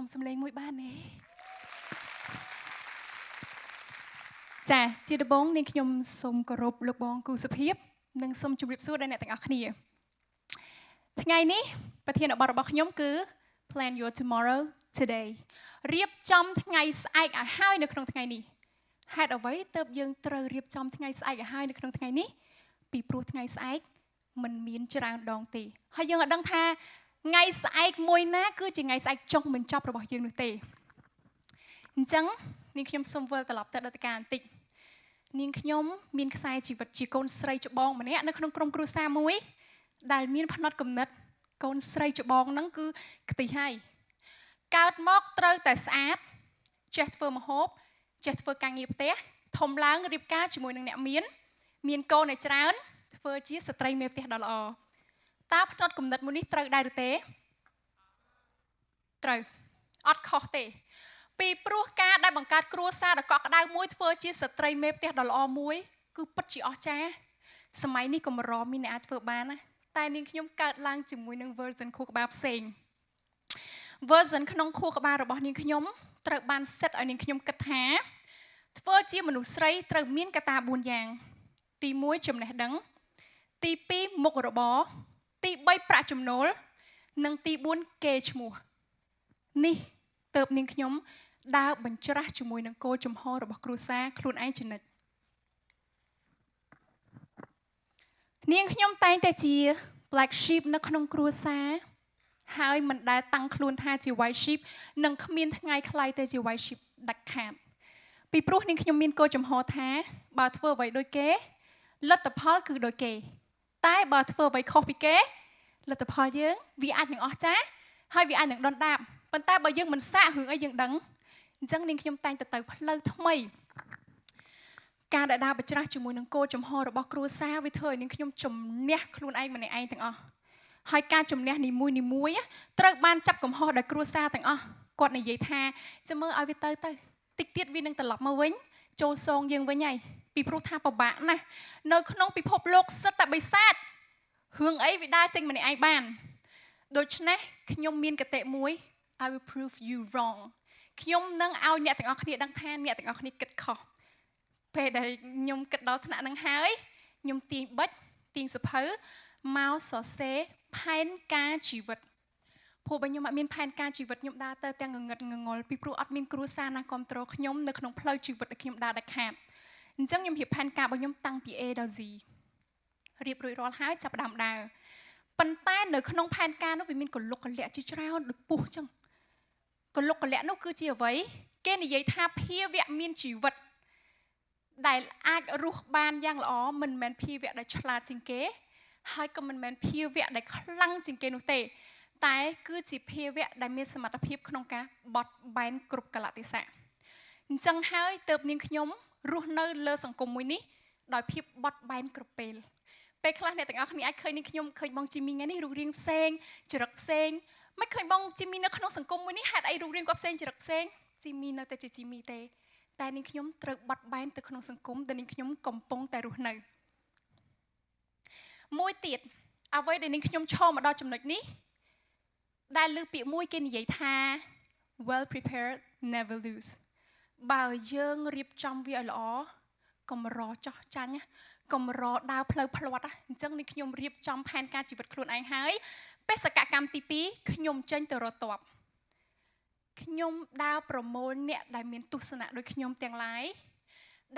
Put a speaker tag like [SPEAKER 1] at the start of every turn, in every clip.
[SPEAKER 1] សុំសំឡេងមួយបានទេចាជាដំបូងនាងខ្ញុំសូមគោរពលោកបងគូសុភាពនិងសូមជម្រាបសួរដល់អ្នកទាំងអស់គ្នាថ្ងៃនេះប្រធានបទរបស់ខ្ញុំគឺ Plan your tomorrow today រៀបចំថ្ងៃស្អែកឲ្យហើយនៅក្នុងថ្ងៃនេះហេតុអ្វីទើបយើងត្រូវរៀបចំថ្ងៃស្អែកឲ្យហើយនៅក្នុងថ្ងៃនេះពីព្រោះថ្ងៃស្អែកមិនមានច្រើនដងទេហើយយើងអត់ដឹងថាថ្ងៃស្អែកមួយណាគឺជាថ្ងៃស្អែកចុងបញ្ចប់របស់យើងនោះទេអញ្ចឹងនាងខ្ញុំសូមវិលត្រឡប់ទៅដល់ការបន្តិចនាងខ្ញុំមានខ្សែជីវិតជាកូនស្រីច្បងម្នាក់នៅក្នុងក្រុមគ្រួសារមួយដែលមានផ្នត់គំនិតកូនស្រីច្បងហ្នឹងគឺខ្ទិះហើយកើតមកត្រូវតែស្អាតចេះធ្វើម្ហូបចេះធ្វើការងារផ្ទះធំឡើងរៀបការជាមួយនឹងអ្នកមាន មានកូនឲ្យច្រើនធ្វើជាស្ត្រីមេផ្ទះដ៏ល្អតើផ្នត់គំនិតមួយនេះត្រូវដែរឬទេត្រូវអត់ខុសទេពីព្រោះការដែលបង្កើតគ្រួសារដ៏កក់ក្ដៅមួយធ្វើជាស្ត្រីមេផ្ទះដ៏ល្អមួយគឺពិតជាអស្ចារ្យសម័យនេះកម្រមានអ្នកអាចធ្វើបានណាតែនាងខ្ញុំកើតឡើងជាមួយនឹង version ខួរក្បាលផ្សេង version ក្នុងខួរក្បាលរបស់នាងខ្ញុំត្រូវបាន set ឲ្យនាងខ្ញុំគិតថាធ្វើជាមនុស្សស្រីត្រូវមានកត្តា4យ៉ាងទី1ចំណេះដឹងទី2មុខរបរទី3ប្រាក់ចំណូលនិងទី4កេរ្តិ៍ឈ្មោះនេះតើបនាងខ្ញុំដើរបញ្ច្រាស់ជាមួយនឹងគោលជំហររបស់គ្រួសារខ្លួនឯងជានិច្ចនាងខ្ញុំតែងតែជា black sheep នៅក្នុងគ្រួសារហើយមិនដែលតាំងខ្លួនថាជា white sheep និងគ្មានថ្ងៃក្លាយទៅជា white sheep ដាច់ខាតពីព្រោះនាងខ្ញុំមានគោលជំហរថាបើធ្វើអ្វីដូចគេលទ្ធផលគឺដូចគេតែបើធ្វើអ្វីខុសពីគេលទ្ធផលយើងវាអាចនឹងអស្ចារ្យហើយវាអាចនឹងដុនដាបប៉ុន្តែបើយើងមិនសាករឿងអីយើងដឹងអញ្ចឹងនាងខ្ញុំតែងតែទៅផ្លូវថ្មីការដែលដើរបញ្ច្រាស់ជាមួយនឹងគោលជំហររបស់គ្រួសារវាធ្វើឲ្យនាងខ្ញុំជំនះខ្លួនឯងម្នាក់ឯងទាំងអស់ហើយការជំនះនីមួយនីមួយត្រូវបានចាប់កំហុសដោយគ្រួសារទាំងអស់គាត់និយាយថាចាំមើលឲ្យវាទៅទៅតិចទៀតវានឹងត្រឡប់មកវិញចូលសងយើងវិញហើយពីព្រោះថាពិបាកណាស់នៅក្នុងពិភពលោកសិតតែបិសាចរឿងអីវាដើរចេញម្នាក់ឯងបានដូច្នេះខ្ញុំមានកតិមួយ I will prove you wrong ខ្ញុំនឹងឲ្យអ្នកទាំងអស់គ្នាដឹងថាអ្នកទាំងអស់គ្នាគិតខុសពេលដែលខ្ញុំគិតដល់ថ្នាក់ហ្នឹងហើយខ្ញុំទាញបិចទាញសភៅមកសរសេរផែនការជីវិតព្រោះបើខ្ញុំអត់មានផែនការជីវិតខ្ញុំដើរទៅទាំងងងឹតងងល់ពីព្រោះអត់មានគ្រួសារណាគ្រប់គ្រងខ្ញុំនៅក្នុងផ្លូវជីវិតដែលខ្ញុំដើរដាច់ខាតអញ្ចឹងខ្ញុំរៀបផែនការរបស់ខ្ញុំតាំងពី A ដល់ Z រៀបរួចរាល់ហើយចាប់ផ្ដើមដើរប៉ុន្តែនៅក្នុងផែនការនោះវាមានកលុកកលៈជាច្រើនដូចពស់អញ្ចឹងកលុកកលៈនោះគឺជាអ្វីគេនិយាយថាភាវៈមានជីវិតដែលអាចរស់បានយ៉ាងល្អមិនមែនភាវៈដែលឆ្លាតជាងគេហើយក៏មិនមែនភាវៈដែលខ្លាំងជាងគេនោះទេតែគឺជាភាវៈដែលមានសមត្ថភាពក្នុងការបត់បែនគ្រប់កលៈទេសៈអញ្ចឹងហើយទើបនាងខ្ញុំរស់នៅលើសង្គមមួយនេះដោយភាពបត់បែនគ្រប់ពេលពេលខ្លះអ្នកទាំងអស់គ្នាអាចឃើញនាងខ្ញុំឃើញបងជីមីថ្ងៃនេះរូបរាងផ្សេងចរិតផ្សេងមិនឃើញបងជីមីនៅក្នុងសង្គមមួយនេះហេតុអីរូបរាងគាត់ផ្សេងចរិតផ្សេងជីមីនៅតែជាជីមីទេតែនាងខ្ញុំត្រូវបត់បែនទៅក្នុងសង្គមដែលនាងខ្ញុំកំពុងតែរស់នៅមួយទៀតអ្វីដែលនាងខ្ញុំឈរមកដល់ចំណុចនេះដែលលើពាក្យមួយគេនិយាយថា well prepared never lose បើយើងរៀបចំវាឲ្យល្អកម្រចោះចាញ់កម្រដើរផ្លូវផ្លាត់អញ្ចឹងនេះខ្ញុំរៀបចំផែនការជីវិតខ្លួនឯងហើយបេសកកម្មទី2ខ្ញុំចេញទៅរកតបខ្ញុំដើរប្រមូលអ្នកដែលមានទស្សនៈដូចខ្ញុំទាំងឡាយ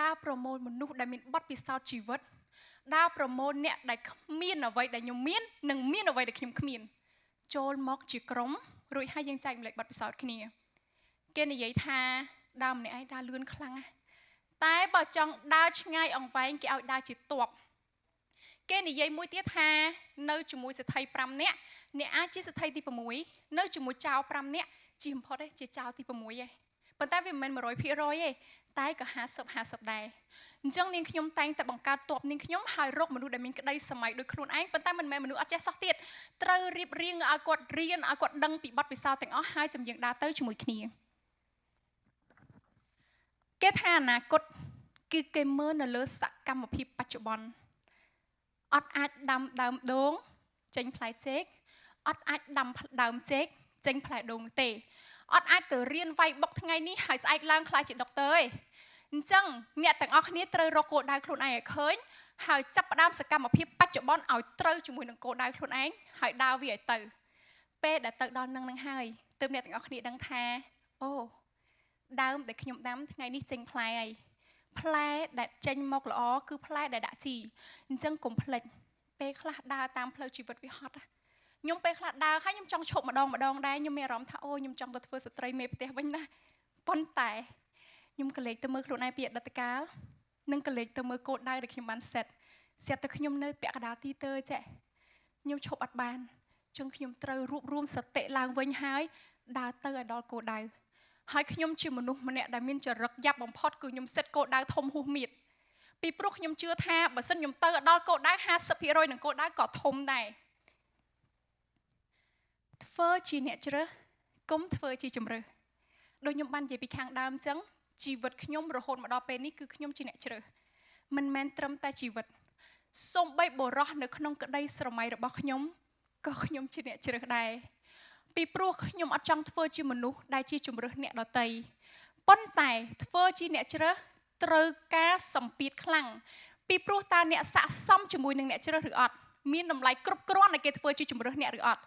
[SPEAKER 1] ដើរប្រមូលមនុស្សដែលមានបទពិសោធន៍ជីវិតដើរប្រមូលអ្នកដែលគ្មានអ្វីដែលខ្ញុំមាននិងមានអ្វីដែលខ្ញុំគ្មានចូលមកជាក្រុមរួចហើយយើងចែកម្លែកបទពិសោធន៍គ្នាគេនិយាយថាដើរម្នាក់ឯងដើរលឿនខ្លាំងណាស់តែបើចង់ដើរឆ្ងាយអង្វែងគេឲ្យដើរជាទ័ពគេនិយាយមួយទៀតថានៅជាមួយសេដ្ឋី5នាក់អ្នកអាចជាសេដ្ឋីទី6នៅជាមួយចៅ5នាក់ជាបំផុតទេជាចៅទី6ឯងប៉ុន្តែវាមិនមែន100%ទេតែក៏50 50ដែរអញ្ចឹងនាងខ្ញុំតែងតែបង្កើតទ័ពនាងខ្ញុំហើយរកមនុស្សដែលមានក្តីសម័យដូចខ្លួនឯងប៉ុន្តែមិនមែនមនុស្សអត់ចេះសោះទៀតត្រូវរៀបរៀងឲ្យគាត់រៀនឲ្យគាត់ដឹងពីបទពិសោធន៍ទាំងអស់ហើយជំយើងដើរទៅជាមួយគ្នាគេថាអនាគតគឺគេមើលនៅលើសកម្មភាពបច្ចុប្បន្នអត់អាចដាំដើមដូងចេញផ្លែចេកអត់អាចដាំដើមចេកចេញផ្លែដូងទេ អត់អាចទៅរៀនវាយបុកថ្ងៃនេះហើយស្អែកឡើងក្លាយជាដុកទ័រទេអញ្ចឹងអ្នកទាំងអស់គ្នាត្រូវរកគោលដៅខ្លួនឯងឲ្យឃើញហើយចាប់ផ្ដើមសកម្មភាពបច្ចុប្បន្នឲ្យត្រូវជាមួយនឹងគោលដៅខ្លួនឯងហើយដើរវាឲ្យទៅពេលដែលទៅដល់នឹងនឹងហើយទើបអ្នកទាំងអស់គ្នាដឹងថាអូដើមដែលខ្ញុំដាំថ្ងៃនេះចេញផ្លែហើយផ្លែដែលចេញមកល្អគឺផ្លែដែលដាក់ជីអញ្ចឹងកុំភ្លេចពេលខ្លះដើរតាមផ្លូវជីវិតវាហត់ខ្ញុំពេលខ្លះដើរហើយខ្ញុំចង់ឈប់ម្ដងម្ដងដែរខ្ញុំមានអារម្មណ៍ថាអូខ្ញុំចង់ទៅធ្វើស្ត្រីមេផ្ទះវិញណាប៉ុន្តែខ្ញុំក៏លេចទៅមើលខ្លួនឯងពីអតីតកាលនិងក៏លេចទៅមើលគោលដៅដែលខ្ញុំបាន set ស្រាប់តែខ្ញុំនៅពាក់កណ្ដាលទីទើចេះខ្ញុំឈប់អត់បានចឹងខ្ញុំត្រូវរួបរួមសតិឡើងវិញហើយដើរទៅឲ្យដល់គោលដៅហើយខ្ញុំជាមនុស្សម្នាក់ដែលមានចរិតយ៉ាប់បំផុតគឺខ្ញុំ set គោលដៅធំហួសមៀតពីព្រោះខ្ញុំជឿថាបើសិនខ្ញុំទៅដល់គោលដៅ 50% នឹងគោលដៅក៏ធំដែរធ្វើជាអ្នកជ្រើសកុំធ្វើជាជំរើសដូចខ្ញុំបាននិយាយពីខាងដើមចឹងជីវិតខ្ញុំរហូតមកដល់ពេលនេះគឺខ្ញុំជាអ្នកជ្រើសមិនមែនត្រឹមតែជីវិតសូម្បីបុរសនៅក្នុងក្តីស្រមៃរបស់ខ្ញុំក៏ខ្ញុំជាអ្នកជ្រើសដែរពីព្រោះខ្ញុំអត់ចង់ធ្វើជាមនុស្សដែលជាជំរើសអ្នកដទៃប៉ុន្តែធ្វើជាអ្នកជ្រើសត្រូវការសម្ពាធខ្លាំងពីព្រោះតើអ្នកស័ក្តិសមជាមួយនឹងអ្នកជ្រើសឬអត់មានតម្លៃគ្រប់គ្រាន់ឲ្យគេធ្វើជាជំរើសអ្នកឬអត់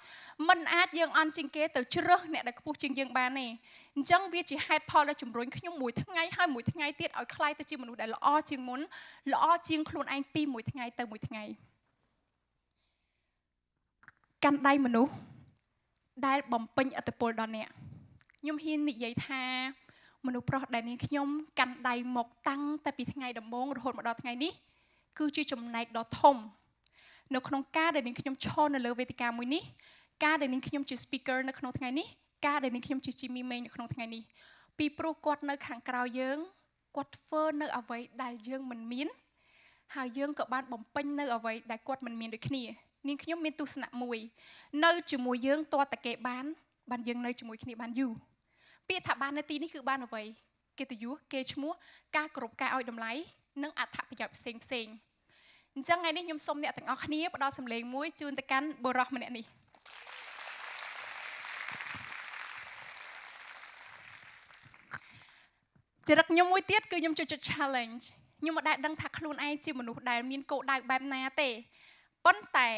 [SPEAKER 1] មិនអាចយើងអន់ជាងគេទៅជ្រើសអ្នកដែលខ្ពស់ជាងយើងបានទេអញ្ចឹងវាជាហេតុផលដែលជំរុញខ្ញុំមួយថ្ងៃហើយមួយថ្ងៃទៀតឲ្យក្លាយទៅជាមនុស្សដែលល្អជាងមុនល្អជាងខ្លួនឯងពីមួយថ្ងៃទៅមួយថ្ងៃកាន់ដៃមនុស្សដែលបំពេញឥទ្ធិពលដល់អ្នកខ្ញុំហ៊ាននិយាយថាមនុស្សប្រុសដែលនាងខ្ញុំកាន់ដៃមកតាំងតែពីថ្ងៃដំបូងរហូតមកដល់ថ្ងៃនេះគឺជាចំណែកដ៏ធំនៅក្នុងការដែលនាងខ្ញុំឈរនៅលើវេទិកាមួយនេះការដែលនាងខ្ញុំជា speaker នៅក្នុងថ្ងៃនេះការដែលនាងខ្ញុំជា Jimmy May នៅក្នុងថ្ងៃនេះពីព្រោះគាត់នៅខាងក្រៅយើងគាត់ធ្វើនៅអ្វីដែលយើងមិនមានហើយយើងក៏បានបំពេញនៅអ្វីដែលគាត់មិនមានដូចគ្នានាងខ្ញុំមានទស្សនៈមួយនៅជាមួយយើងតើតគេបានយើងនៅជាមួយគ្នាបានយូរពាក្យថាបាននៅទីនេះគឺបានអ្វីកិត្តិយសគេឈ្មោះការគោរពការឲ្យតម្លៃនិងអត្ថប្រយោជន៍ផ្សេងផ្សេងអញ្ចឹងថ្ងៃនេះខ្ញុំសូមអ្នកទាំងអស់គ្នាផ្ដល់សម្លេងមួយជូនទៅកាន់បុរសម្នាក់នេះចរិតខ្ញុំមួយទៀតគឺខ្ញុំចូលចិត្ត challenge ខ្ញុំមិនដែលដឹងថាខ្លួនឯងជាមនុស្សដែលមានគោលដៅបែបណាទេប៉ុន្តែ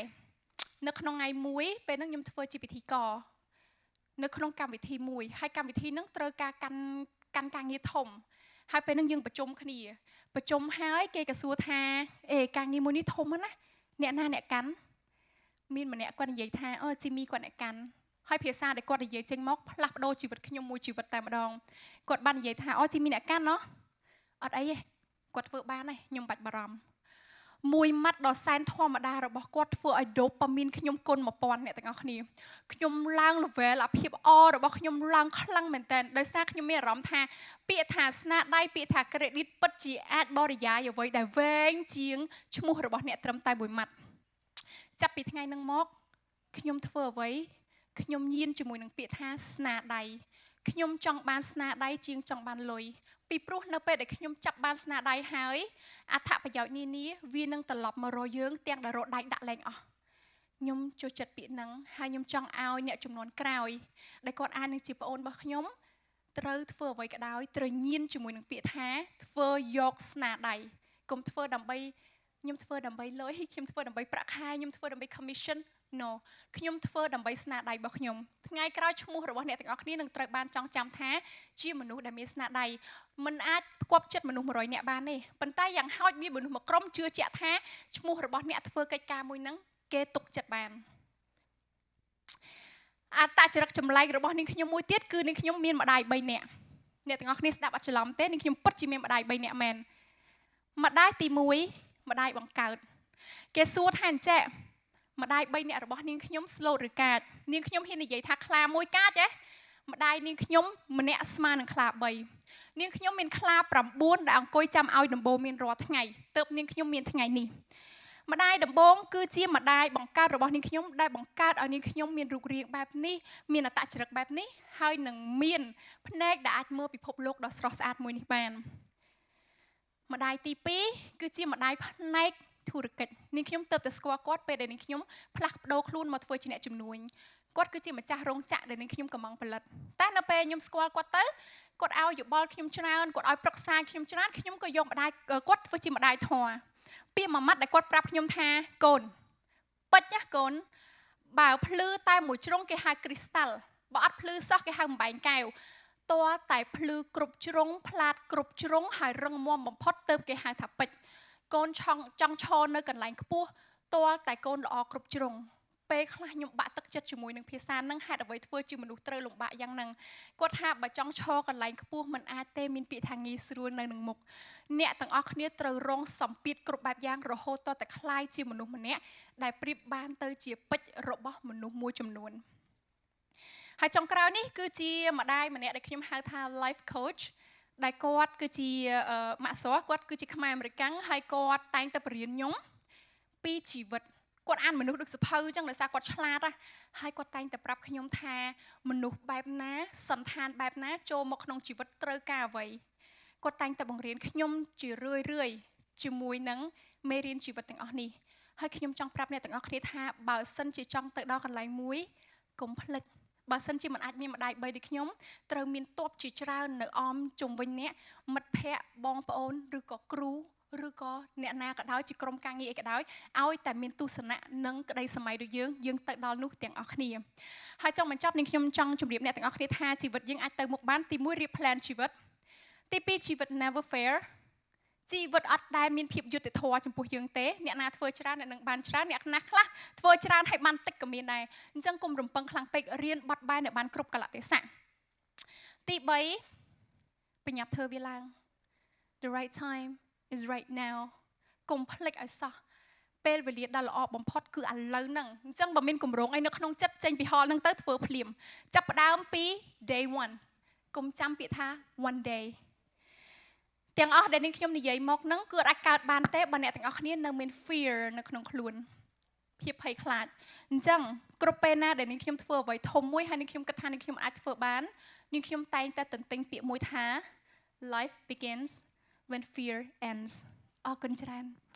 [SPEAKER 1] នៅក្នុងថ្ងៃមួយពេលហ្នឹងខ្ញុំធ្វើជាពិធីករនៅក្នុងកម្មវិធីមួយហើយកម្មវិធីហ្នឹងត្រូវការកាន់ការងារធំហើយពេលហ្នឹងយើងប្រជុំគ្នាប្រជុំហើយគេក៏សួរថាអេការងារមួយនេះធំណាស់អ្នកណាអ្នកកាន់មានម្នាក់គាត់និយាយថាអូជីមីគាត់អ្នកកាន់ហើយភាសាដែលគាត់និយាយចេញមកផ្លាស់ប្ដូរជីវិតខ្ញុំមួយជីវិតតែម្ដងគាត់បាននិយាយថាអូជីមីអ្នកកាន់ណោះអត់អីទេគាត់ធ្វើបានហើយខ្ញុំបាច់បារម្ភមួយម៉ាត់ដ៏សែនធម្មតារបស់គាត់ធ្វើឲ្យដូប៉ាមីនខ្ញុំគុណ1000អ្នកទាំងអស់គ្នាខ្ញុំឡើង level អាភាពអរបស់ខ្ញុំឡើងខ្លាំងមែនតើដោយសារខ្ញុំមានអារម្មណ៍ថាពាក្យថាស្នាដៃពាក្យថា credit ពិតជាអាចបរិយាយអ្វីដែលវែងជាងឈ្មោះរបស់អ្នកត្រឹមតែមួយម៉ាត់ចាប់ពីថ្ងៃហ្នឹងមកខ្ញុំធ្វើអ្វីខ្ញុំញៀនជាមួយនឹងពាក្យថាស្នាដៃខ្ញុំចង់បានស្នាដៃជាងចង់បានលុយពីព្រោះនៅពេលដែលខ្ញុំចាប់បានស្នាដៃហើយអត្ថប្រយោជន៍នានាវានឹងត្រឡប់មករកយើងទាំងដែលរកដៃដាក់លែងអស់ខ្ញុំចូលចិត្តពាក្យហ្នឹងហើយខ្ញុំចង់ឲ្យអ្នកចំនួនក្រោយដែលគាត់អាចនឹងជាប្អូនរបស់ខ្ញុំត្រូវធ្វើអ្វីក៏ដោយត្រូវញៀនជាមួយនឹងពាក្យថាធ្វើយកស្នាដៃកុំធ្វើដើម្បីខ្ញុំធ្វើដើម្បីលុយខ្ញុំធ្វើដើម្បីប្រាក់ខែខ្ញុំធ្វើដើម្បី commission No ខ្ញុំធ្វើដើម្បីស្នាដៃរបស់ខ្ញុំថ្ងៃក្រោយឈ្មោះរបស់អ្នកទាំងអស់គ្នានឹងត្រូវបានចងចាំថាជាមនុស្សដែលមានស្នាដៃមិនអាចផ្គប់ចិត្តមនុស្ស100នាក់បានទេប៉ុន្តែយ៉ាងហោចមានមនុស្សមួយក្រុមជឿជាក់ថាឈ្មោះរបស់អ្នកធ្វើកិច្ចការមួយហ្នឹងគេទុកចិត្តបានអត្តចរិតចម្លែករបស់នាងខ្ញុំមួយទៀតគឺនាងខ្ញុំមានម្ដាយ3នាក់អ្នកទាំងអស់គ្នាស្ដាប់អត់ច្រឡំទេនាងខ្ញុំពិតជាមានម្ដាយ3នាក់មែនម្ដាយទី1ម្ដាយបង្កើតគេសួរថាអញ្ចេះម្ដាយ3នាក់របស់នាងខ្ញុំស្លូតឬកាចនាងខ្ញុំហ៊ាននិយាយថាខ្លាមួយកាចហ៎ម្ដាយនាងខ្ញុំម្នាក់ស្មើនឹងខ្លា3នាងខ្ញុំមានខ្លា9ដែលអង្គុយចាំឲ្យដំបូងមានរាល់ថ្ងៃទើបនាងខ្ញុំមានថ្ងៃនេះម្ដាយដំបូងគឺជាម្ដាយបង្កើតរបស់នាងខ្ញុំដែលបង្កើតឲ្យនាងខ្ញុំមានរូបរាងបែបនេះមានអត្តចរិតបែបនេះហើយនឹងមានភ្នែកដែលអាចមើលពិភពលោកដ៏ស្រស់ស្អាតមួយនេះបានម្ដាយទី2គឺជាម្ដាយផ្នែកធុរកិច្ចនាងខ្ញុំទៅតែស្គាល់គាត់ពេលដែលនាងខ្ញុំផ្លាស់ប្ដូរខ្លួនមកធ្វើជាអ្នកជំនួញ គាត់គឺជាម្ចាស់រោងចក្រដែលនាងខ្ញុំកំងផលិតតែនៅពេលខ្ញុំស្គាល់គាត់ទៅគាត់ឲ្យយោបល់ខ្ញុំច្រើនគាត់ឲ្យប្រឹក្សាខ្ញុំច្រើនខ្ញុំក៏យកម្ដាយគាត់ធ្វើជាម្ដាយធម៌ពាក្យមួយម៉ាត់ដែលគាត់ប្រាប់ខ្ញុំថាកូនពេជ្រណាកូនបើភ្លឺតែមួយជ្រុងគេហៅគ្រីស្តាល់បើអត់ភ្លឺសោះគេហៅអំបែងកែវតើតែភ្លឺគ្រប់ជ្រុងផ្លាតគ្រប់ជ្រុងហើយរឹងមាំបំផុតទៅគេហៅថាពេជ្រកូនឆងចង់ឈរនៅកន្លែងខ្ពស់តើតែកូនល្អគ្រប់ជ្រុងពេលខ្លះខ្ញុំបាក់ទឹកចិត្តជាមួយនឹងភាសានឹងហេតុអ្វីធ្វើជាមនុស្សត្រូវលំបាកយ៉ាងហ្នឹងគាត់ថាបើចង់ឈរកន្លែងខ្ពស់មិនអាចទេមានពាក្យថាងាយស្រួលនៅនឹងមុខអ្នកទាំងអស់គ្នាត្រូវរងសម្ពាធគ្រប់បែបយ៉ាងរហូតតតែក្លាយជាមនុស្សម្នាក់ដែលប្រៀបបានទៅជាពេជ្ររបស់មនុស្សមួយចំនួនហើយចុងក្រោយនេះគឺជាម្ដាយម្នាក់ដែលខ្ញុំហៅថា life coach ដែលគាត់គឺជាម៉ាក់ស្រស់គាត់គឺជាខ្មែរអាមេរិកាំងហើយគាត់តែងតែបរៀនខ្ញុំពីជីវិតគាត់អានមនុស្សដូចសភៅអញ្ចឹងដោយសារគាត់ឆ្លាតហើយគាត់តែងតែប្រាប់ខ្ញុំថាមនុស្សបែបណាសន្តានបែបណាចូលមកក្នុងជីវិតត្រូវការអ្វីគាត់តែងតែបង្រៀនខ្ញុំជារឿយរឿយជាមួយនឹងមេរៀនជីវិតទាំងអស់នេះហើយខ្ញុំចង់ប្រាប់អ្នកទាំងអស់គ្នាថាបើសិនជាចង់ទៅដល់កន្លែងមួយកុំភ្លេចបើសិនជាមិនអាចមានម្ដាយបីដូចខ្ញុំត្រូវមានតបជាច្រើននៅអមជុំវិញអ្នកមិត្តភ័ក្តិបងប្អូនឬក៏គ្រូឬក៏អ្នកណាក៏ដោយជាក្រុមការងារអីក៏ដោយឲ្យតែមានទស្សនៈនិងក្តីសម័យដូចយើងយើងទៅដល់នោះទាំងអស់គ្នាហើយចង់បញ្ចប់នេះខ្ញុំចង់ជម្រាបអ្នកទាំងអស់គ្នាថាជីវិតយើងអាចទៅមុខបានទី1រៀប plan ជីវិតទី2ជីវិត never fair ជីវិតអត់ដែលមានភាពយុត្តិធម៌ចំពោះយើងទេអ្នកណាធ្វើច្រើនអ្នកនឹងបានច្រើនអ្នកណាខ្លះធ្វើច្រើនហើយបានតិចក៏មានដែរអញ្ចឹងកុំរំពឹងខ្លាំងពេករៀនបត់បែនឲ្យបានគ្រប់កលៈទេសៈទី3បញ្ញាប់ធ្វើវាឡើង The right time is right now. កុំភ្លេចឲ្យសោះពេលវេលាដ៏ល្អបំផុតគឺឥឡូវហ្នឹងអញ្ចឹងបើមានគម្រោងអីនៅក្នុងចិត្តចេញពី hall ហ្នឹងទៅធ្វើភ្លាមចាប់ផ្ដើមពី day 1កុំចាំពាក្យថា one day ទាំងអស់ដែលនាងខ្ញុំនិយាយមកហ្នឹងគឺអាចកើតបានទេបើអ្នកទាំងអស់គ្នានៅមាន fear នៅក្នុងខ្លួនភាពភ័យខ្លាចអញ្ចឹងគ្រប់ពេលណាដែលនាងខ្ញុំធ្វើអ្វីធំមួយហើយនាងខ្ញុំគិតថានាងខ្ញុំអាចធ្វើបាននាងខ្ញុំតែងតែទន្ទិញពាក្យមួយថា "Life begins when fear ends." អរគុណច្រើន។